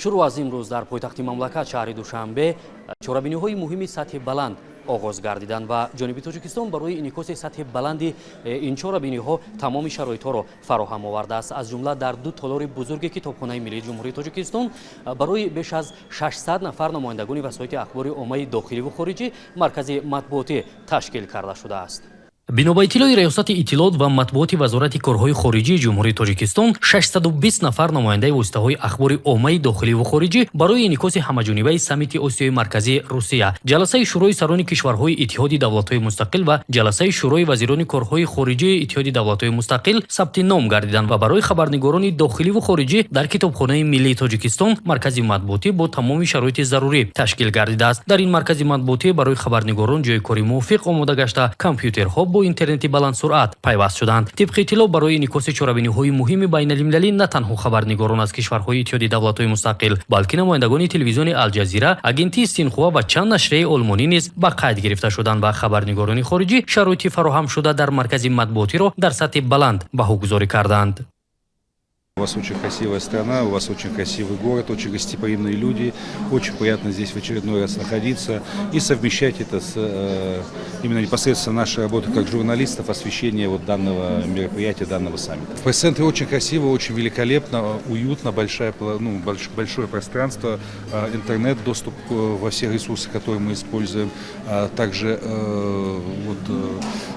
Шурӯъ аз имрӯз дар пойтахти мамлакат, шаҳри Душанбе, чорабиниҳои муҳими сатҳи баланд оғоз гардиданд ва ҷониби Тоҷикистон барои инъикоси сатҳи баланди ин чорабиниҳо тамоми шароитҳоро фароҳам овардааст. Аз ҷумла дар ду толори бузурги Китобхонаи миллии Ҷумҳурии Тоҷикистон барои беш аз 600 нафар намояндагони васоити ахбори оммаи дохиливу хориҷӣ маркази матбуотӣ ташкил карда шудааст. Бино ба иттилои Раёсати иттилоот ва матбуоти Вазорати корҳои хориҷии Ҷумҳурии Тоҷикистон, 620 нафар намояндаи воситаҳои ахбори оммаи дохиливу хориҷӣ барои инъикоси ҳамаҷонибаи саммити Осиёи Марказӣ Русия, ҷаласаи Шӯрои сарони кишварҳои Иттиҳоди давлатҳои мустақил ва ҷаласаи Шӯрои вазирони корҳои хориҷии Иттиҳоди давлатҳои мустақил сабти ном гардиданд ва барои хабарнигорони дохиливу хориҷӣ дар Китобхонаи миллии Тоҷикистон маркази матбуотӣ бо тамоми шароити зарурӣ ташкил гардидааст. Дар ин маркази матбуотӣ барои хабарнигорон ҷойи кори мувофиқ омода гашта, компютерҳо бо интернети баландсуръат пайваст шуданд. Тибқи иттилоъ, барои инъикоси чорабиниҳои муҳими байналмилалӣ на танҳо хабарнигорон аз кишварҳои Иттиҳоди давлатҳои мустақил, балки намояндагони телевизиони Алҷазира, агентии Синхуа ва чанд нашрияи олмонӣ низ ба қайд гирифта шуданд ва хабарнигорони хориҷӣ шароити фароҳамшуда дар маркази матбуотиро дар сатҳи баланд баҳогузорӣ карданд. У вас очень красивая страна, у вас очень красивый город, очень гостеприимные люди. Очень приятно здесь в очередной раз находиться и совмещать это с именно непосредственно нашей работой как журналистов, освещение вот данного мероприятия, данного саммита. В пресс-центре очень красиво, очень великолепно, уютно, ну, большое пространство, интернет, доступ во все ресурсы, которые мы используем, а также вот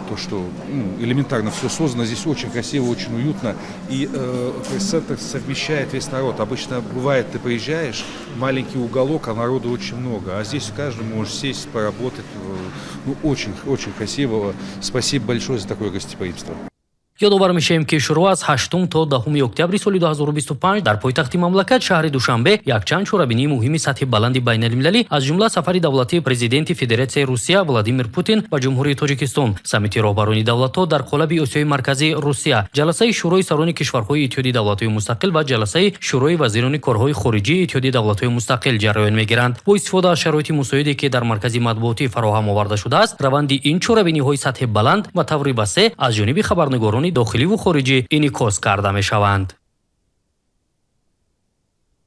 то, что, ну, элементарно все создано, здесь очень красиво, очень уютно. И пресс-центр совмещает весь народ. Обычно бывает, ты приезжаешь, маленький уголок, а народу очень много. А здесь каждый может сесть, поработать. Ну, очень, очень красиво. Спасибо большое за такое гостеприимство. Ёдовар мешавем, ки шурӯъ аз 8 то 10 октябри соли 2025 дар пойтахти мамлакат, шаҳри Душанбе, якчанд чорабинии муҳими сатҳи баланди байналмилалӣ, аз ҷумла сафари давлатии президенти Федератсияи Русия Владимир Путин ба Ҷумҳурии Тоҷикистон, саммити роҳбарони давлатҳо дар қолаби Осиёи Марказӣ Русия, ҷаласаи Шӯрои сарони кишварҳои Иттиҳоди давлатҳои мустақил ва ҷаласаи Шӯрои вазирони корҳои хориҷии Иттиҳоди давлатҳои мустақил ҷараён мегиранд. Бо истифода аз шароити мусоиде, ки дар маркази матбуотӣ фароҳам оварда шудааст, раванди ин чорабиниҳои сатҳи баланд ба таври васеъ аз ҷониби хабарнигорони дохиливу хориҷӣ инъикос карда мешаванд.